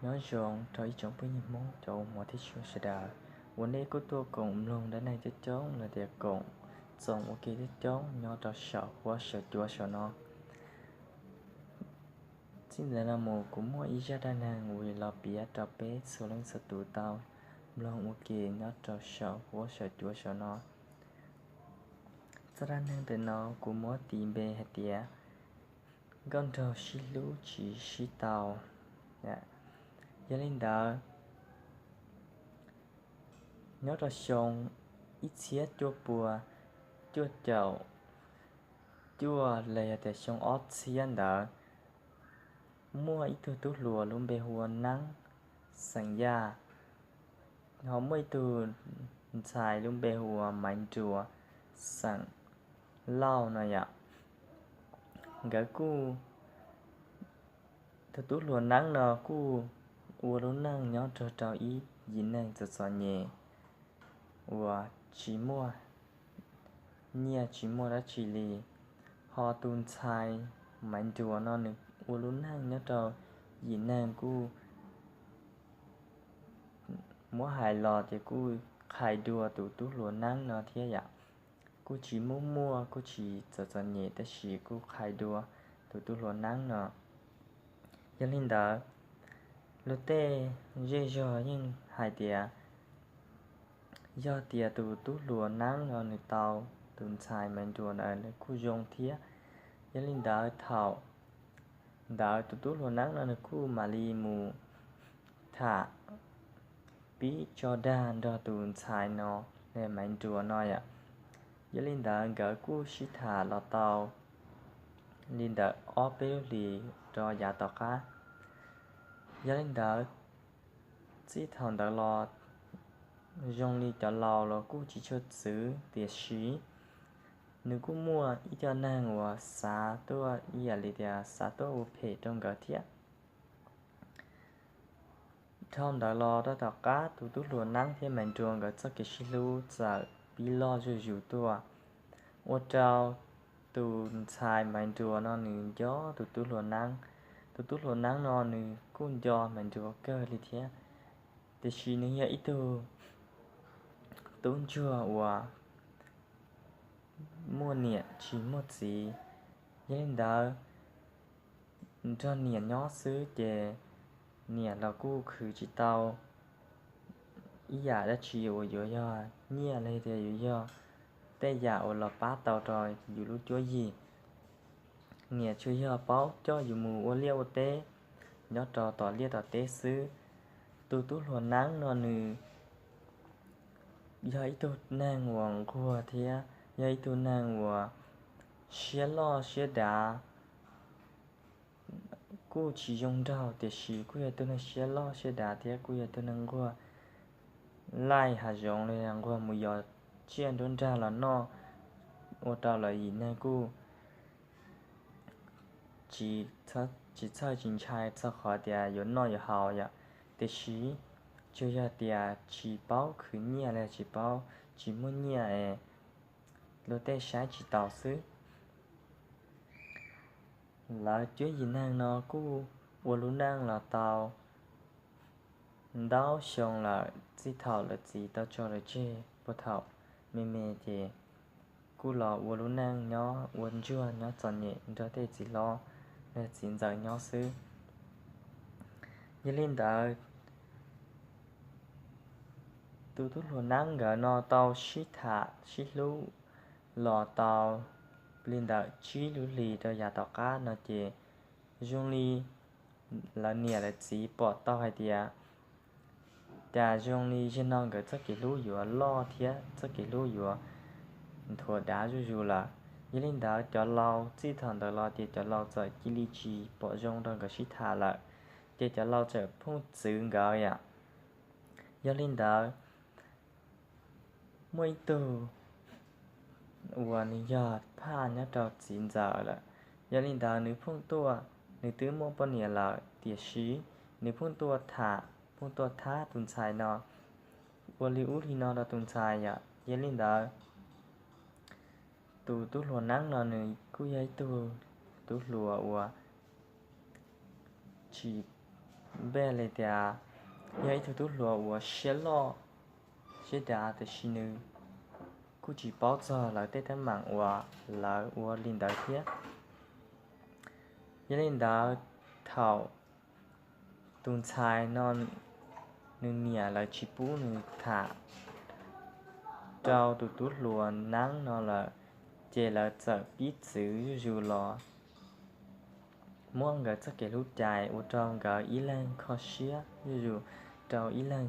Nyob zoo rau ib tsoom phooj ywg Hmoob cov uas hmov thiab tshua sawv daws uas nej kuj tuaj koom mloog dab neeg coob coob los tias koom txoos ua ke coob coob nyob rau saum huab saum cua saum no. Txij ntawd no mus kuv muaj ib zaj dab neeg uas los piav rau peb txhua leej txhua tus tau mloog ua ke nyob rau saum huab saum cua saum no. Zaj dab neeg ntawm no kuv muab tis npe hais tias nkauj nraug sib hlub tsis sib tau. Yog li ntawd, nyob rau xyoo ib txhiab cuaj pua cuaj caum cuaj los yog tias xyoo ob txhiab ntawd, muaj ib tug tub hluas lub npe hu ua Neeb, xeem Yaj, ho muaj ib tug ntxhais lub npe hu ua Maiv Nruas, xeem Lauj no yom. Nkawd kuj, tus tub hluas Neeb no kuj ua lub neej nyob nrog rau ib yim neeg txom txom nyem uas tsis muaj nyiaj tsis muaj dab tsi li. Ho tus ntxhais Maiv Nruas no nws ua lub neej nyob rau yim neeg kuj muab hais los ces kuj qhais dua tus tub hluas Neeb no thiab yom. Kuj tsis muaj muaj kuj tsis txom txom nyem tab sis kuj qhais dua tus tub hluas Neeb no. Yog li ntawd, luag tej zej zog yeej hais tias yog tias tus tub hluas Neeb no nws tau tus ntxhais Maiv Nruas ntawd nws kuj zoo thiab. Yog li ntawd thaum ntawd tus tub hluas Neeb no nws kuj mam li mus tham pib tso dag nrog tus ntxhais no, Maiv Nruas no yom. Yog li ntawd nkawd kuj sib tham los tau li ntawm ob peb lub hlis rau yav tom qab. Yog li ntawd, txij thaum ntawd los zoo li cov laus los kuj tsis tshua txwv, tiam sis nws kuj muaj ib co neeg uas xav tuaj ib yam li tias xav tuaj ua phem rau nkawd thiab. Dhau ntawd los rau tom qab tus tub hluas Neeb thiab Maiv Nruas nkawd txoj kev sib hlub txawm pib loj zuj zus tuaj, ua rau tus ntxhais Maiv Nruas no nws nco tus tub hluas Neeb. Tus tub hluas Neeb no nws kuj nco Maiv Nruas kawg li thiab, tiam sis nws yog ib tug tub ntsuag uas muaj niam tsis muaj txiv. Yog li ntawd, nrog niam nyob xwb ces niam los kuj khwv tsis tau ib yam dab tsi uas yuav yog nyiaj los tias yuav yog tej yam uas los pab tau rau yus lub cuab yig. Niam tsuas yog paub coj yus mus ua liaj ua teb nyob rau tom liaj tom teb xwb. Tus tub hluas Neeb no nws yog ib tug neeg uas nquag thiab yog ib tug neeg uas siab loj siab dav, kuj tsis zoo nraug tiam sis kuj yog tus neeg siab loj siab dav thiab kuj yog tus neeg nquag laij hav zoov los yog nquag mus yos tsiaj nruab nrag los noj, ua rau lawv yim neeg kuj tsis txhawj tsis ntshai txog qhov tias yuav noj yuav haus yom. Tiam sis tsuas yog tias tsis paub khwv nyiaj los tsis paub, tsis muaj nyiaj es luag tej saib tsis taus xwb. Lawv cuab yim neeg no kuj ua lub neej los tau ntau xyoo lawm, txij thaum lawv txiv tau tso lawv tseg puag thaum me me ces kuj los ua lub neej nyob ua ntsuag nyob txom nyem nrog tej txiv hlob los txiv ntxawm nyob xwb. Yog li ntawd, tus tub hluas Neeb nkawd no tau sib tham sib hlub los tau li ntawm tsib lub hlis rau yav tom qab no ces zoo li lawv niam lawv txiv pom tau hais tias cas zoo li zaum no nkawd txoj kev hlub yuav loj thiab txoj kev hlub yuav nthuav dav zuj zus lawm. Yog li ntawd cov laus txij thaum ntawd los ces cov laus txawm cia li tsis pom zoo rau nkawd sib tham lawm, ces cov laus txawm phooj txwv nkawd yom. Yog li ntawd, muaj ib tug uas nws yog phaj nyob rau txiv ntxawm lawm. Yog li ntawd nws phooj tuaj, nws twb muaj poj niam lawm tiam sis nws phooj tuaj tham, phooj tuaj thab tus ntxhais no, ua li ub li no rau tus ntxhais yom. Yog li ntawd, tus tub hluas Neeb no nws kuj yog ib tug tub hluas uas tsis npe li tias yog ib tug tub hluas uas siab loj siab dav, tiam sis nws kuj tsis paub txog lawv tej teeb meem uas lawv ua li ntawd thiab. Yog li ntawd, thaum tus ntxhais no nws niam lawv tsis pub nws tham rau tus tub hluas neeb no lawm, ces lawv txawm pib txwv zuj zus los muab nkawd txoj kev hlub cais ua rau nkawd ib leeg kho siab zuj zus, rau ib leeg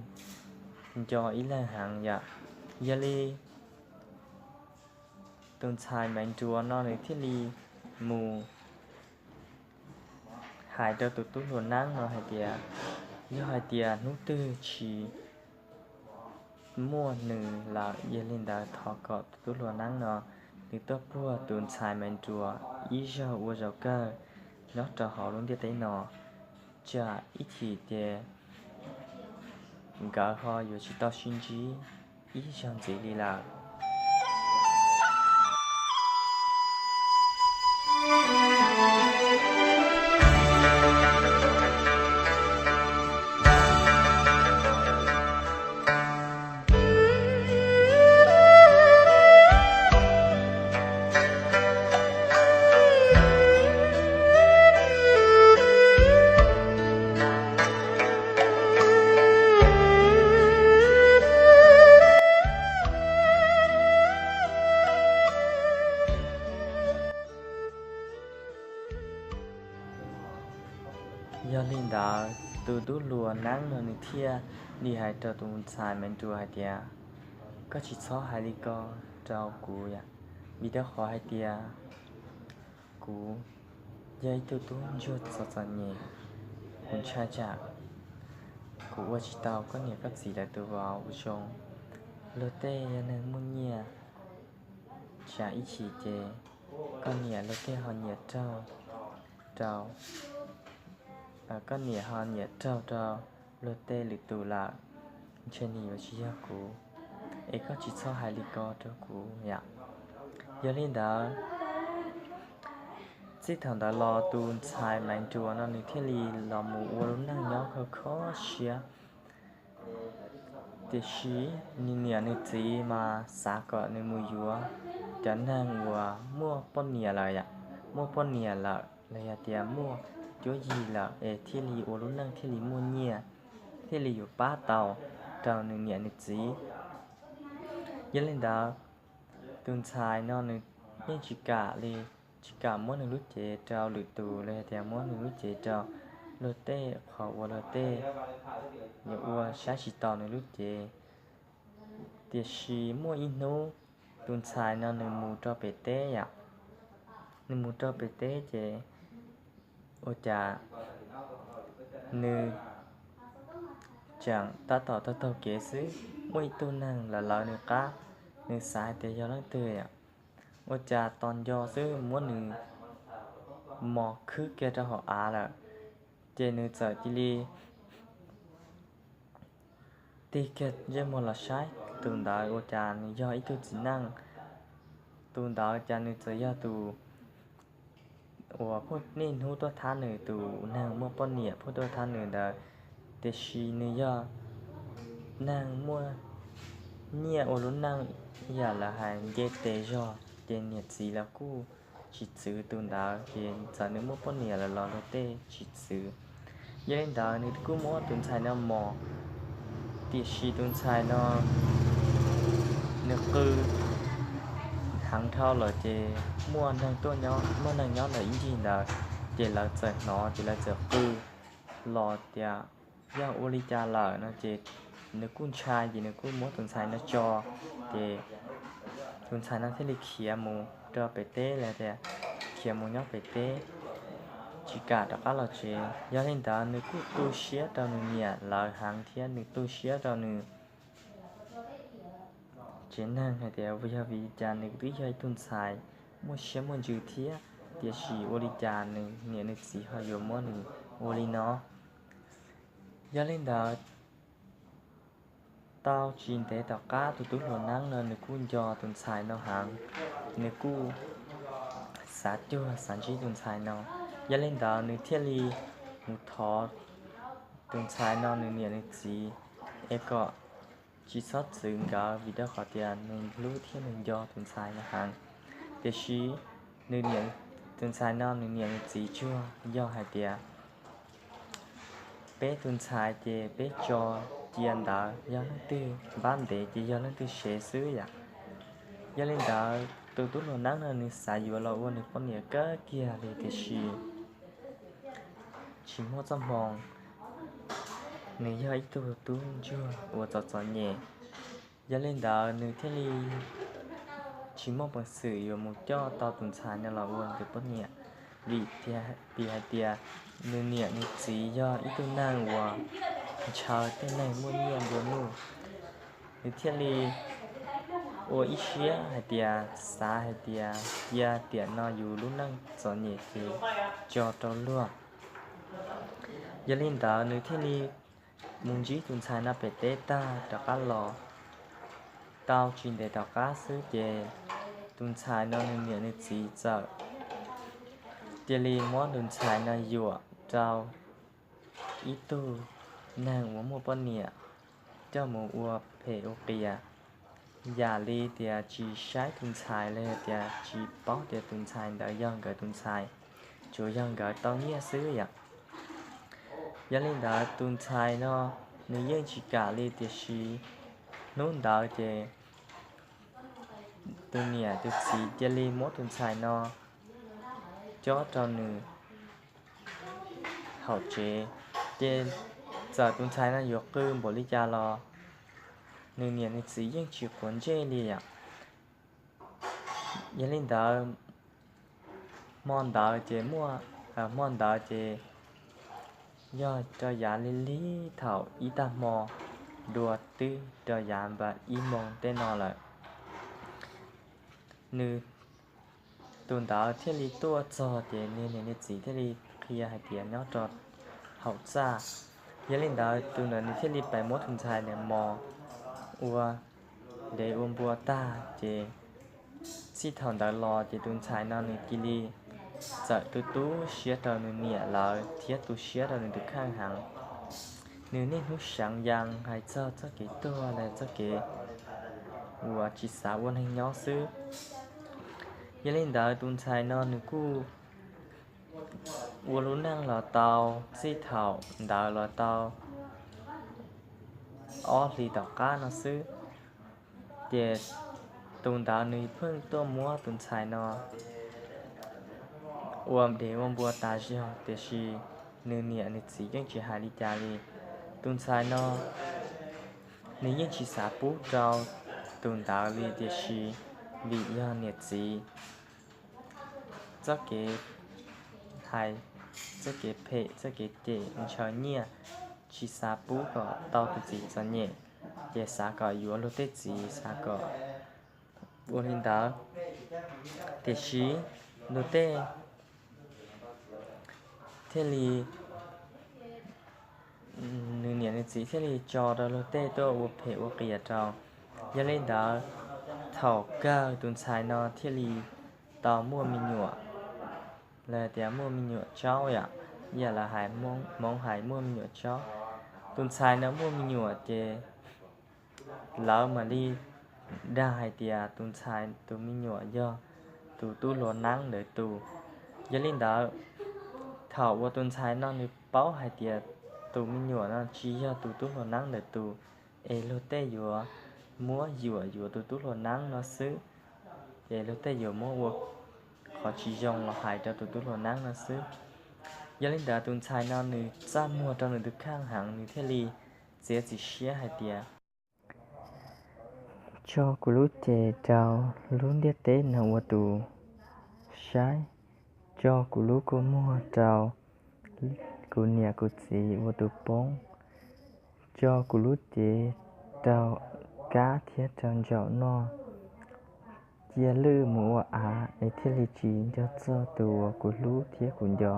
nco ib leeg heev yom. Yog li tus ntxhais Maiv Nruas no nws thiaj li mus hais rau tus tub hluas neeb no hais tias, yog hais tias hnub twg tsis muaj nws lawm, yog li ntawd thov kom tus tub hluas neeb no nws tuaj puag tus ntxhais Maiv Nruas ib zaug ua zaum kawg nyob rau hauv lub ntiaj teb no, tsam ib chim ces nkawd ho yuav tsis tau sib ntsib ib zaug ntxiv li lawm. Yog li ntawd, tus tub hluas neeb no nws thiaj li hais rau tus ntxhais Maiv Nruas hais tias, koj tsis txhob hais li ko rau kuv yom, vim rau qhov hais tias kuv yog ib tug tub ntsuag txom txom nyem, kuv ntshai tsam kuv ua tsis tau koj niam koj txiv lawv tus vauv zoo. Luag tej yog neeg muaj nyiaj, tsam ib chim ces koj niam luag tej ho nyiam raug rau, koj niam ho nyiam raug rau luag tej lwm tus lawm, ntshe nws yuav tsis yog kuv. Es koj tsis txhob hais li ko rau kuv yom. Yog li ntawd, txij thaum ntawd los tus ntxhais Maiv Nruas no nws thiaj li los mus ua lub neej nyob kho kho siab. Tiam sis nws niam nws txiv mas xav kom nws mus yuav cov neeg uas muaj poj niam lawm yom, muaj poj niam lawm los yog tias muaj cuab yig lawm es thiaj li ua lub neej thiaj li muaj nyiaj, thiaj li yuav pab tau rau nws niam nws txiv. Yog li ntawd, tus ntxhais no nws yeej tsis kam li, tsis kam muab nws lub cev rau lwm tus los yog tias muab nws lub cev rau luag tej, qhov uas luag tej yuav ua saib tsis taus nws lub cev. Tiam sis muaj ib hnub tus ntxhais no nws mus rau pem teb yom, nws mus rau pem teb ces ua cas nws tseem tab tom taug taug kev xwb, muaj ib tug neeg lawv lawv nws qab, nws xav hais tias yog leej twg, ua cas tos nco xwb muab nws mos khwb kiag rau hauv av lawm, ces nws txawm cia li tig kiag ntsej muag los saib tus ntawd ua cas nws yog ib tug txiv neej. Tus ntawd cas nws txawm yog tus uas phauj niaj hnub tuaj thab nws, tus neeg muaj poj niam phauj tuaj thab nws ntawd, tiam sis nws yog neeg muaj nyiaj ua lub neej ib yam lawv hais nce tes zog, ces niam txiv lawv kuj tsis txwv tus ntawd, ces txawm nws muaj poj niam lawm los luag tej tsis txwv. Yog li ntawd nws kuj muab tus ntxhais no mos, tiam sis tus ntxhais no nws qw heev dhau lawm ces muaj neeg tuaj nyob, muaj neeg nyob ntawm ib ncig ntawd, ces lawv txawm hnov ces lawv txawm qw los tias yog ua li cas lawm no ces nws kuj ntshai ces nws kuj muab tus ntxhais no tso, ces tus ntxhais no thiaj li khiav mus rau pem teb lawm tias, khiav mus nyob pem teb, tsis kam rov qab los tsev. Yog li ntawd nws kuj tu siab rau nws niam lawv heev thiab nws tu siab rau nws tsev neeg hais tias yog vim li cas nws twb yog ib tug ntxhais muaj siab muaj ntsws thiab, tiam sis ua li cas nws niam nws txiv ho yuav muab nws ua li no. Yog li ntawd, tau tsis ntev tom qab tus tub hluas neeb no nws kuj nco tus ntxhais no heev, nws kuj xav cuag xav ntsib tus ntxhais no. Yog li ntawd nws thiaj li mus thov tus ntxhais no nws niam nws txiv es kom tsis txhob txwv nkawd vim rau qhov tias nws hlub thiab nws nco tus ntxhais no heev. Tiam sis nws niam, tus ntxhais no nws niam nws txiv tsuas yog hais tias peb tus ntxhais ces peb tso cia ntawd, yog leej twg npab ntev ces yog leej twg sev xwb yom. Yog li ntawd tus tub hluas neeb no nws xav yuav los ua nws poj niam kawg kiag li tiam sis tsis muaj txoj hmoo, nws yog ib tug tub ntsuag uas txom txom nyem. Yog li ntawd nws thiaj li tsis muaj peev xwm yuav mus coj tau tus ntxhais no los ua nws poj niam, vim tias, vim hais tias nws niam nws txiv yog ib tug neeg uas ntshaw tej neeg muaj nyiaj nplua nuj. Nws thiaj li ua ib siab hais tias, xav hais tias cia tiam no yus lub neej txom nyem ces tso rau luag. Yog li ntawd nws thiaj li mus ntsib tus ntxhais no pem teb tag rov qab los. Tau tsis ntev tom qab xwb ces tus ntxhais no nws niam nws txiv txawm cia li muab tus ntxhais no yuam rau ib tug neeg uas muaj poj niam coj mus ua phem ua qias, yam li tias tsis saib tus ntxhais los yog tias tsis paub tias tus ntxhais ntawd yog nkawd tus ntxhais, tsuas yog nkawd tau nyiaj xwb yom. Yog li ntawd tus ntxhais no nws yeej tsis kam li, tiam sis hnub ntawd ces tus niam tus txiv cia li muab tus ntxhais no cob rau nws hauv tsev, ces txawm tus ntxhais no yuav qw npaum li cas los nws niam nws txiv yeej tsis quav ntsej li yom. Yog li ntawd hmo ntawd ces muaj, hmo ntawd ces yog rau yav li lig thaum ib tag hmo dua twb rau yav npam ib moos tej no lawm. Nws, tus ntawd thiaj li tuaj txog ces nws niam nws txiv thiaj li qhia hais tias nyob rau hauv txaj. Yog li ntawd tus ntawd nws thiaj li pais muab tus ntxhais ntawd mos ua dev ua npua tag ces txij thaum ntawd los ces tus ntxhais no nws cia li txawm tu tu siab rau nws niam lawv thiab tu siab rau nws tus kheej heev. Nws niaj hnub seev yees hais txog txoj kev tuag los txoj kev uas tsis xav ua neeg nyob xwb. Yog li ntawd tus ntxhais no nws kuj ua lub neej los tau, txij thaum ntawd los tau ob hlis tom qab no xwb, ces tus ntawd nws pheej tuaj muab tus ntxhais no ua dev ua npua tas zog, tiam sis nws niam nws txiv yeej tsis hais li cas li. Tus ntxhais no nws yeej tsis xav pub rau tus ntawd li, tiam sis vim yog niam txiv txoj kev hais, txoj kev phem, txoj kev cem ntshaw nyiaj, tsis xav pub kom tau tus txiv txom nyem, ces xav kom yuav luag tej txiv, xav kom ua li ntawd. Tiam sis luag tej thiaj li, nws niam nws txiv thiaj li tso rau luag tej tuaj ua phem ua qias rau. Yog li ntawd thaum kawg tus ntxhais no thiaj li tau muaj me nyuam, los tias muaj me nyuam tsaub yom, yam lawv hais, Hmoob hais muaj me nyuam tsaub. Tus ntxhais no muaj me nyuam ces lawv mam li dag hais tias tus ntxhais tus me nyuam yog tus tub hluas neeb ntawd tus. Yog li ntawd thaum uas tus ntxhais no nws paub hais tias tus me nyuam no tsis yog tus tub hluas neeb ntawd tus, es luag tej yuav muab yuam yuav tus tub hluas neeb no xwb, es luag tej yuav muab ua qhov tsis zoo los hais rau tus tub hluas neeb no xwb. Yog li ntawd tus ntxhais no nws txaj muag rau nws tus kheej heev, nws thiaj li txiav txim siab hais tias tso kuv lub cev rau lub ntiaj teb no ua tus saib, tso kuv lub kua muag rau kuv niam kuv txiv ua tus poob, tso kuv lub cev rau kab thiab rau ntsaum noj, cia lwj mus ua av es thiaj li tsis nco txog tus uas kuv hlub thiab kuv nco,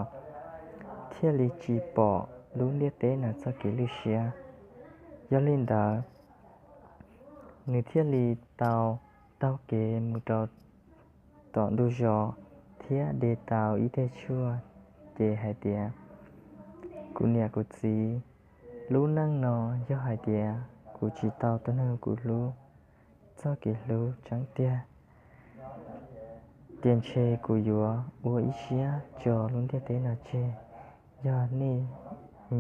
thiaj li tsis pom lub ntiaj teb no txoj kev lwj siab. Yog li ntawd, nws thiaj li tau taug kev mus rau tom ntug zos thiab de tau ib teg tshuaj, ces hais tias, kuv niam kuv txiv, Lub neej no yog hais tias kuv tsis tau tus neeg kuv hlub txoj kev hlub tseeb tiag, ces ntshe kuv yuav ua ib siab tso lub ntiaj teb no tseg. Yog nej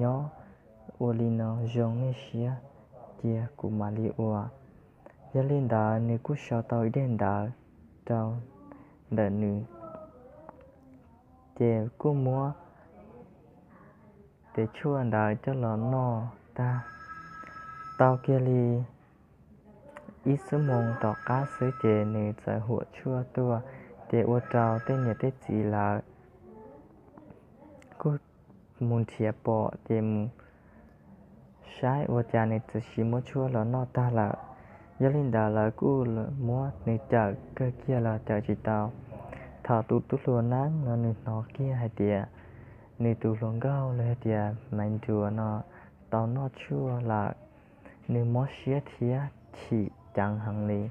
nyob ua li no zoo nej siab, cia kuv mam li ua. Yog li ntawd nws kuj sau tau ib daim ntawv rau ntawm nws, ces kuj muab tes tshuaj ntawd coj los noj tag. Tau kiag li ib xuab moos tom qab xwb ces nws txawm huam tshuaj tuaj, ces ua rau tej niam tej txiv lawv kuj mus nrhiav pom ces mus saib ua cas nws txawm sis muab tshuaj los noj tag lawm. Yog li ntawd lawv kuj muab nws cawm kawg kiag los cawm tsis tau. Thaum tus tub hluas neeb no nws hnov kiag hais tias nws tus hluas nkauj los hais tias Maiv Nruas no tau noj tshuaj lawm, nws mob siab thiab chim ceev heev li.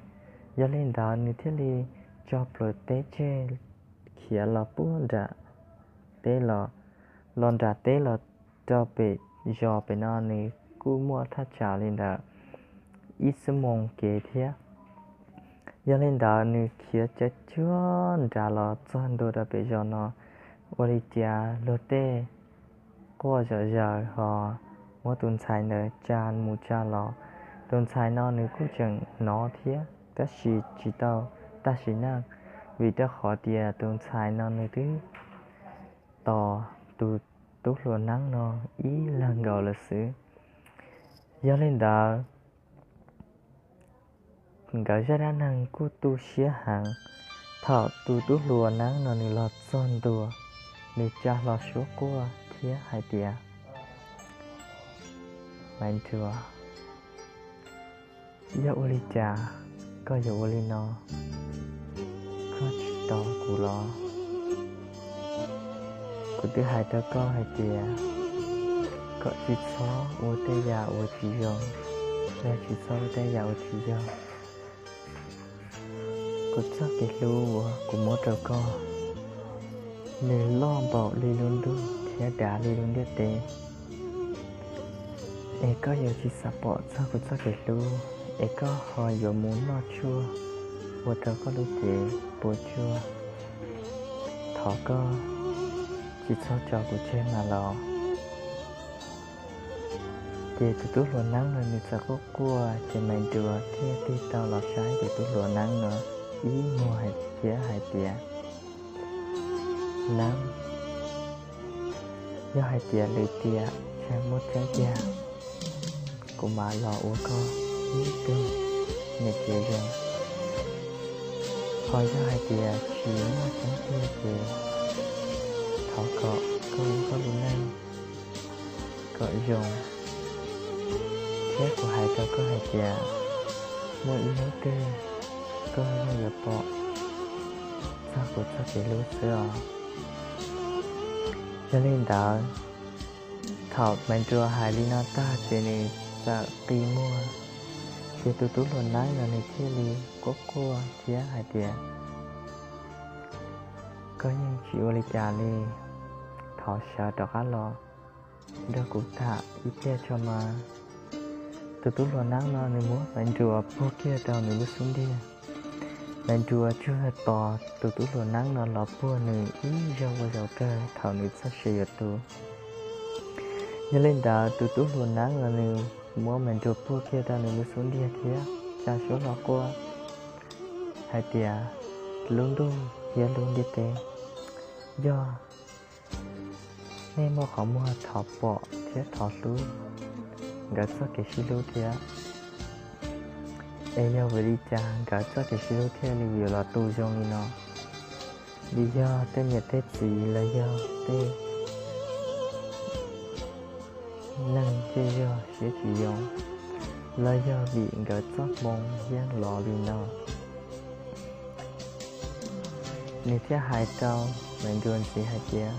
Yog li ntawd nws thiaj li tso plhuav teb tseg khiav los puag nram teb los, los nram teb los rau pem zos pem no nws kuj muaj thaj tsam li ntawd ib xuab moos kev thiab. Yog li ntawd nws khiav ceev cuag nrad los txog ntua rau pem zos no, ua li cas luag tej quaj zom zaws ho muab tus ntxhais ntawd tsa mus tsa los. Tus ntxhais no nws kuj tseem hnov thiab tab sis tsis tau tag sim neej, vim rau qhov tias tus ntxhais no nws twb tos tus tub hluas neeb no ib leeg nkaus lawm xwb. Yog li ntawd nkawd zaj dab neeg kuj tu siab heev. Thaum tus tub hluas neeb no nws los txog ntua, nws tsa hlo suab quaj thiab hais tias, Maiv Nruas, yog ua li cas koj yuav ua li no? Koj tsis tos kuv los? Kuv twb hais rau koj hais tias kom tsis txhob ua tej yam uas tsis zoo, los tsis txhob ua tej yam uas tsis yog. Kuv txoj kev hlub uas kuv muab rau koj, nws loj npaum li lub ntuj thiab dav li lub ntiaj teb. Es koj yuav tsis xav pom txog kuv txoj kev hlub, es koj ho yuav mus noj tshuaj ua rau koj lub cev puas tsuaj. Thov koj tsis txhob tso kuv tseg mas los. Ces tus tub hluas neeb no nws txawm quaj quaj, ces Maiv Nruas thiaj tig tau los saib tus tub hluas neeb no ib muag thiab hais tias, Neeb, yog hais tias lwm tiam tsam muaj tseeb tiag, kuv mam los ua koj ib tug niam tsev zoo. Ho yog hais tias tsis muaj tseeb tiag ces thov kom koj ua koj lub neej kom zoo, thiab kuv hais rau koj hais tias muaj ib hnub twg koj yeej yuav pom txog kuv txoj kev hlub xwb os. Yog li ntawd, thaum Maiv Nruas hais li no tag ces nws txawm qi muag, ces tus tub hluas neeb no nws thiaj li quaj quaj thiab hais tias, Koj yeej tsis ua li cas li, thov sawv rov qab los nrog kuv tham ib pliag tso mas. Tus tub hluas neeb no nws muab Maiv Nruas puag kiag rau nws lub xub ntiag. Maiv Nruas tsuag tos tus tub hluas neeb no los puag nws ib zaug ua zaum kawg thaum nws txoj sia yuav tu. Yog li ntawd tus tub hluas neeb no nws muab Maiv Nruas puag kiag rau nws lub xub ntiag thiab tsa suab hlo quaj hais tias, Lub ntuj thiab lub ntiaj teb, yog nej muaj qhov muag thov pom thiab thov hlub nkawd txoj kev sib hlub thiab, es yog vim li cas nkawd txoj kev sib hlub thiaj li yuav los tu zoo li no? Vim yog tej niam tej txiv los yog tej neeg zej zog siab tsis zoo, los yog vim nkawd txoj hmoo yeej los li no? Nws thiaj hais rau Maiv Nruas ntxiv hais tias,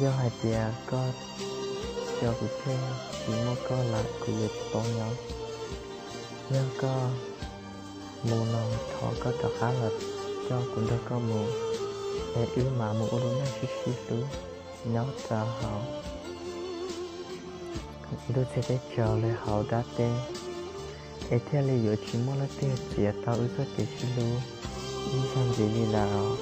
Yog hais tias koj tso kuv tseg, tsis muaj koj lawm kuv yuav tsis paub nyob. Yog koj mus no thov koj rov qab los coj kuv nrog koj mus, es wb mam mus ua lub neej sib sib hlub nyob rau hauv ntuj txhia teb tsaus li hauv dab teb, es thiaj li yuav tsis muaj leej twg txiav tau wb txoj kev sib hlub ib zaug ntxiv li lawm.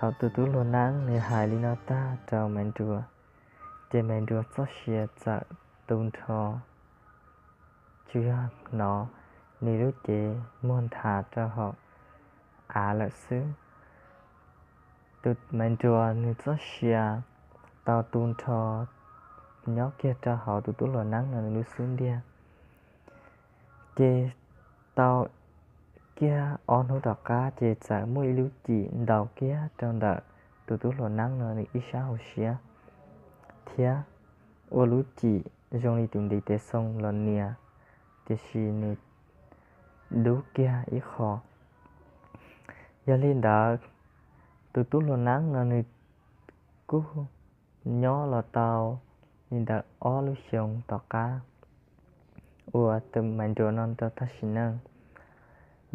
Thaum tus tub hluas neeb nws hais li no tag rau Maiv Nruas, ces Maiv Nruas txoj sia txawm tu nrho, tsuas yog hnov nws lub cev muag nthav rau hauv av lawm xwb. Tus Maiv Nruas nws txoj sia tau tu nrho nyob kiag rau hauv tus tub hluas neeb no nws lub xub ntiag. Ces tau kiag ob hnub tom qab ces txawm muaj ib lub cim ntaus kiag rau ntawm tus tub hluas neeb no nws ib sab hauv siab, thiab ua lub cim zoo li tus ntiv tes xoo los nias, tiam sis nws dub kiag ib qho. Yog li ntawd, tus tub hluas neeb no nws kuj nyob los tau li ntawm ob lub xyoos tom qab uas tus Maiv Nruas no tau tag sim neej.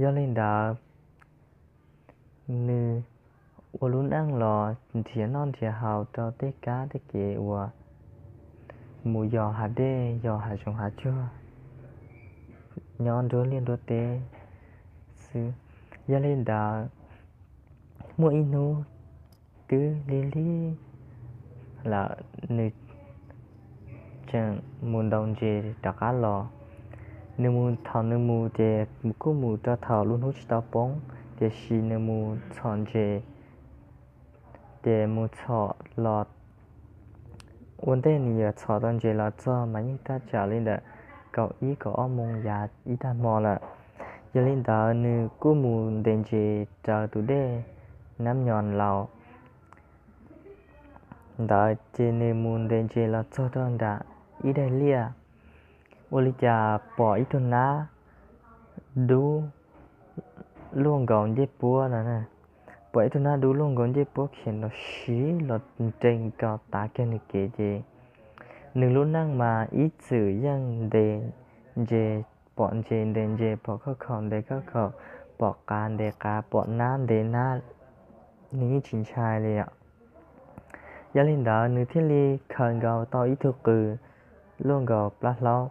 Yog li ntawd, nws ua lub neej los nrhiav noj nrhiav haus rau tej kab tej kev uas mus yos hav dej yos hav zoov hav tsuag, nyob nruab liaj nruab teb xwb. Yog li ntawd, muaj ib hnub twb lig lig lawm, nws tseem mus ntaus ntses rov qab los. Nws mus, thaum nws mus ces kuj mus rau thaum lub hnub tsis tau poob, tiam sis nws mus txhom ntses, ces mus txhom los, ua ntej nws yuav txhom tau ntses los txog mas yeej thaj tsam li ntawm kaum ib kaum ob moos yav ib tag hmo lawm. Yog li ntawd nws kuj mus ntes ntses raws tus dej Nab Nyos Laus ntawd, ces nws mus ntes ntses los txog rau nram ib daim liaj, ua li cas pom ib tug nab dub luaj nkaus ncej puab no. Pom ib tug nab dub luaj nkaus ncej puab khiav los siv los nres nkaus tav kiag nws kev ces nws lub neej mas ib txwm yeej ntes ntses pom ntses ntes ntses, pom khauj khaum ntes khauj khaum, pom qav ntes qav, pom nab ntes nab, nws yeej tsis ntshai li os. Yog li ntawd nws thiaj li khaws nkaus tau ib tug qws luaj nkaus plab hlaub.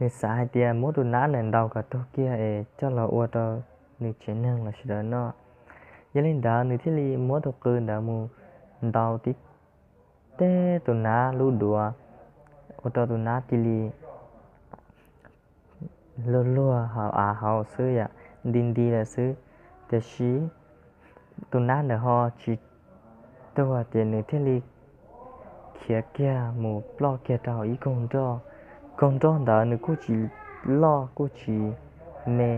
Nws xav hais tias muab tus nab ntawd ntaus kom tuag kiag es coj los ua rau nws tsev neeg los sawv daws noj. Yog li ntawd nws thiaj li muab tus qws ntawd mus ntaus tib teb tus nab lub duav, ua rau tus nab cia li luag luag hauv av hauv xwb yom, nti nti lawm xwb. Tiam sis tus nab ntawd ho tsis tuag ces nws thiaj li khiav kiag mus ploj kiag rau hauv ib koog nroj. Koog nroj ntawd nws kuj tsis loj kuj tsis me,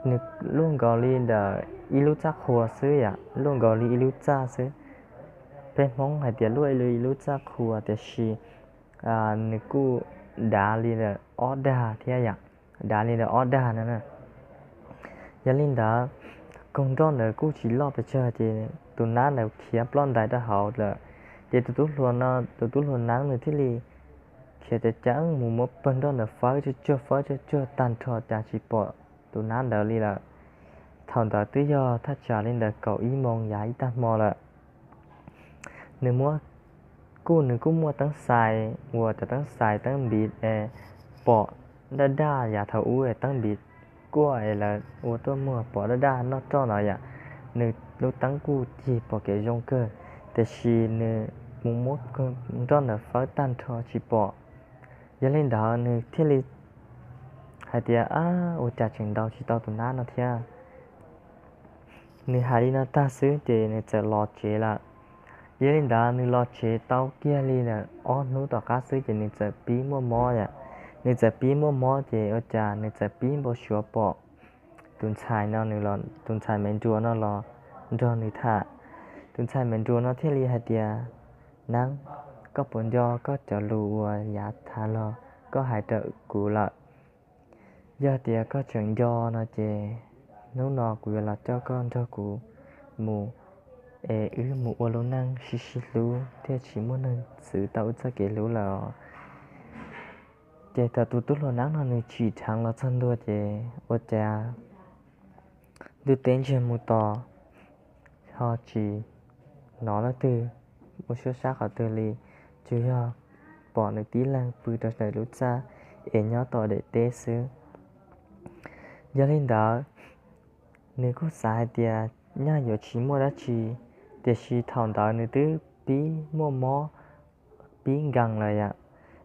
nws luaj nkaus li ntawm ib lub txaj qhua xwb yom, luaj nkaus li ib lub txaj xwb. Peb Hmoob hais tias luaj li ib lub txaj qhua, tiam sis nws kuj dav li ntawm ob dag thiab yom, dav li ntawm ob dag no. Yog li ntawd, koog nroj ntawd kuj tsis loj pes tsawg ces tus nab ntawd khiav ploj ntais rau hauv lawm. Ces tus tub hluas no, tus tub hluas neeb nws thiaj li khiav ceev ceev mus muab pawg nroj ntawd fawb tsuag tsuag, fawb tsuag tsuag tag nrho cas tsis pom tus nab ntawd li lawm. Thaum ntawd twb yog thaj tsam li ntawm kaum ib moos yav ib tag hmo lawm. Nws muab, kuj, nws kuj muaj teeb xais uas cov teeb xais teeb npiv es pom daj daj yav thaum ub es teeb npiv kuaj es lawv ua tuaj muag pom daj daj noj roj no yom. Nws lub teeb kuj cig pom kev zoo kawg, tiam sis nws mus muab nroj ntawd fawb tag nrho tsis pom. Yog li ntawd nws thiaj li hais tias, ab, ua cas tseem ntaus tsis tau tus nab no thiab. Nws hais li no tag xwb ces nws txawm los tsev lawm. Yog li ntawd nws los tsev tau kiag li ntawm ob hnub tom qab xwb ces nws txawm pib muaj mob yom. Nws txawm pib muaj mob ces ua cas nws txawm pib npau suav pom tus ntxhais no, nws los, tus ntxhais Maiv Nruas no los nrog nws tham. Tus ntxhais Maiv Nruas no thiaj li hais tias, Neeb, koj puas nco koj cov lus uas yav tas los koj hais rau kuv lawm? Yog tias koj tseem nco no ces hnub no kuv yuav los coj koj nrog kuv mus, es wb mus ua lub neej sib sib hlub thiaj tsis muaj neeg txwv tau wb txoj kev hlub lawm. Ces thaum tus tub hluas neeb no nws tsim dheev los txog ntua ces ua cas ntuj teb ntsiag mus tos, ho tsis hnov leej twg ua suab sab qhov twg li, tsuas yog pom nws tib leeg pw rau ntawm lub txaj es nyob tom daim teb xwb. Yog li ntawd, nws kuj xav hais tias nyaj yuav tsis muaj dab tsi, tiam sis thaum ntawd nws twb pib muaj mob, pib nkees lawm yom.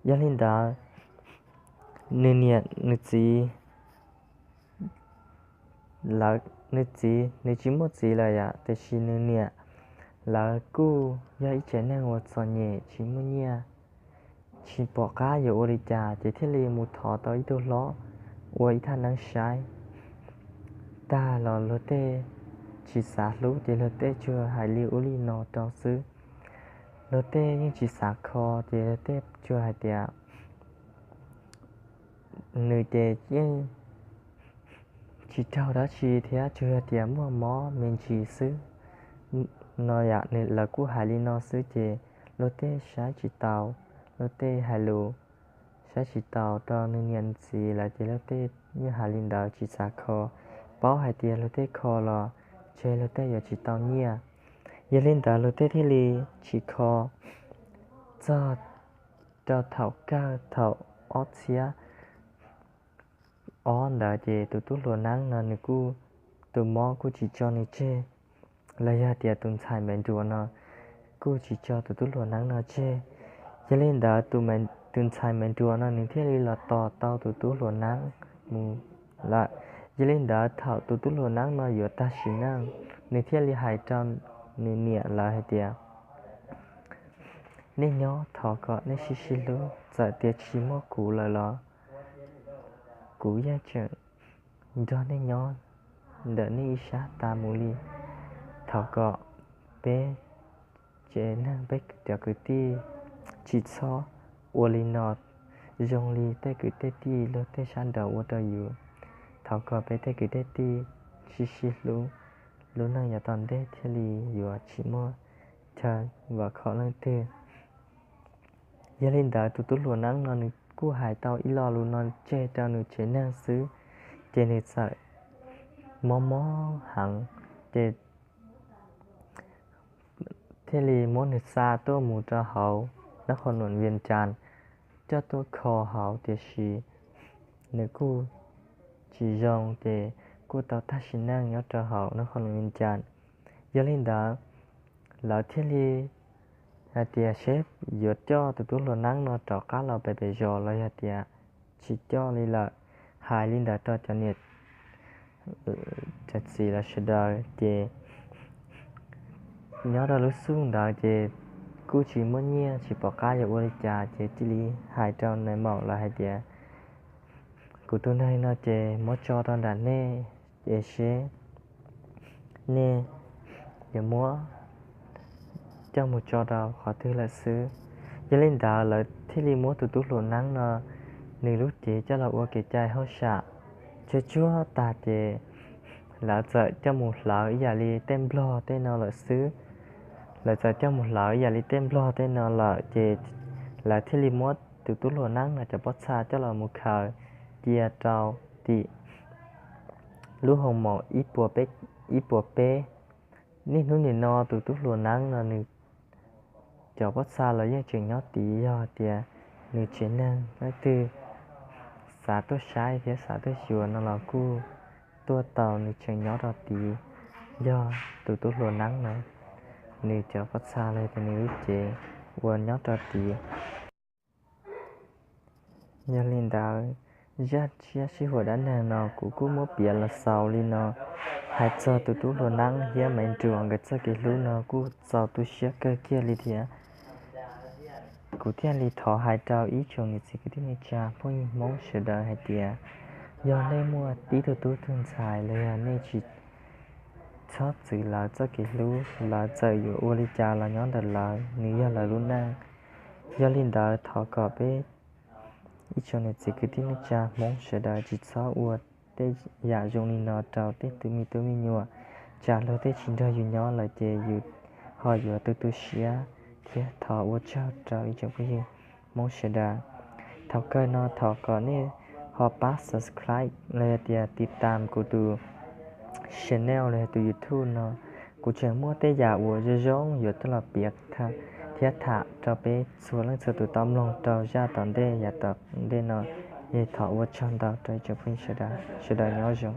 Yog li ntawd, nws niam nws txiv lawv, nws txiv, nws tsis muaj txiv lawm yom, tiam sis nws niam lawv kuj yog ib tsev neeg uas txom nyem tsis muaj nyiaj, tsis pom qab yuav ua li cas ces thiaj li mus thov tau ib tug hlob ua ib thaj neeb saib. Tag los luag tej tsis xav hlub ces luag tej tsuas hais li ub li no rau xwb. Luag tej yeej tsis xav kho ces luag tej tsuas hais tias nws ces yeej tsis raug dab tsi thiab, tsuas yog tias muaj mob me ntsis xwb no yom. Lawv kuj hais li no xwb ces luag tej saib tsis taus, luag tej hais lus saib tsis taus rau nws niam nws txiv lawm ces luag tej yeej hais li ntawd tsis xav kho, paub hais tias luag tej kho los tseg luag tej yuav tsis tau nyiaj. Yog li ntawd luag tej thiaj li tsis kho txog rau thaum kawg thaum ob txhiab ob ntawd ces tus tub hluas neeb no nws kuj, tus mob kuj tsis tso nws tseg, los yog tias tus ntxhais Maiv Nruas no kuj tsis tso tus tub hluas neeb no tseg. Yog li ntawd tus ntxhais Maiv Nruas no nws thiaj li los tos tau tus tub hluas neeb mus lawm. Yog li ntawd thaum tus tub hluas neeb no yuav tag sim neej, nws thiaj li hais rau nws niam lawv hais tias, nej nyob thov kom nej sib sib hlub, txawm tias tsis muaj kuv lawm los kuv yeej tseem nrog nej nyob ntawm nej ib sab tas mus li. Thov kom peb tsev neeg peb cov kwv tij tsis txhob ua li no zoo li tej kwv tej tij luag tej sab nraud ua rau yus. Thov kom peb tej kwv tej tij sib sib hlub, lub neej yav tom ntej thiaj li yuav tsis muaj chaw vam khom leej twg. Yog li ntawd tus tub hluas neeb no nws kuj hais tau ib lo lus no tseg rau nws tsev neeg xwb, ces nws txawm mob mob heev, ces thiaj li muab nws xa tuaj mus rau hauv nab qhov nuam Vias Cas coj tuaj kho hauv, tiam sis nws kuj tsis zoo ces kuj tau tag sim neej nyob rau hauv nab qhov nuam Vias Cas. Yog li ntawd, lawv thiaj li hais tias seb yuav coj tus tub hluas neeb no rov qab los pem pem zos los yog tias tsis coj li lawm. Hais li ntawd rau cov niam cov txiv lawv sawv daws ces nyob rau lub xub ntawd ces kuj tsis muaj nyiaj tsis pom qab yuav ua li cas ces cia li hais rau nais maum lawv hais tias, kuv tus neeg no ces muab tso rau nram nej, ces seb nej yuav muab coj mus tso rau qhov twg lawm xwb. Yog li ntawd lawv thiaj li muab tus tub hluas neeb no nws lub cev coj los ua kev cai hauj sam tsuag tsuag tag ces lawv txawm coj mus hlawv ib yam li tej nplog tej no lawm xwb. Lawv txawm coj mus hlawv ib yam li tej nplog tej no lawm ces lawv thiaj li muab tus tub hluas neeb no cov pob txha coj los mus khaws cia rau tim lub hoo maum ib puas peb. Niaj hnub nim no tus tub hluas neeb no nws cov pob txha los yeej tseem nyob tid, yog tias nws tsev neeg leej twg xav tuaj saib thiab xav tuaj xyuas no los kuj tuaj tau, nws tseem nyob rau tid. Yog tus tub hluas neeb no nws cov pob txha los yog tias nws lub cev uas nyob rau tid. Yog li ntawd, zaj tshiab sib huam dab neeg no kuv kuj muab piav los xaus li no, hais txog tus tub hluas neeb thiab Maiv Nruas nkawd txoj kev hlub no kuj txaus tu siab kawg kiag li thiab. Kuv thiaj li thov hais rau ib tsoom niam txiv kwv tij neej tsa phooj ywg Hmoob sawv daws hais tias, yog nej muaj tib tug tub tug ntxhais los yog nej tsis txhob txwv lawv txoj kev hlub, lawv txawm yuav ua li cas los nyob ntawm lawv, nws yog lawv lub neej. Yog li ntawd thov kom peb Ib tsoom niam txiv kwv tij neej tsa Hmoob sawv daws tsis txhob ua tej yam zoo li no rau tej tus me tub me nyuam, tsam luag tej tsis nrog yus nyob lawm ces yus ho yuav tu tu siab thiab. Thov ua tsaug rau ib tsoom phooj ywg Hmoob sawv daws. Thaum kawg no thov kom nej ho pab subscribe los yog tias tiv tam kuv tus channel los yog tus YouTube no. Kuv tseem muaj tej yam uas zoo zoo yuav tuaj los piav thiab tham rau peb txhua leej txhua tus tau mloog rau zaj tom ntej yav tom ntej no. Yog thov ua tsaug ntau rau ib tsoom phooj ywg sawv daws, sawv daws nyob zoo.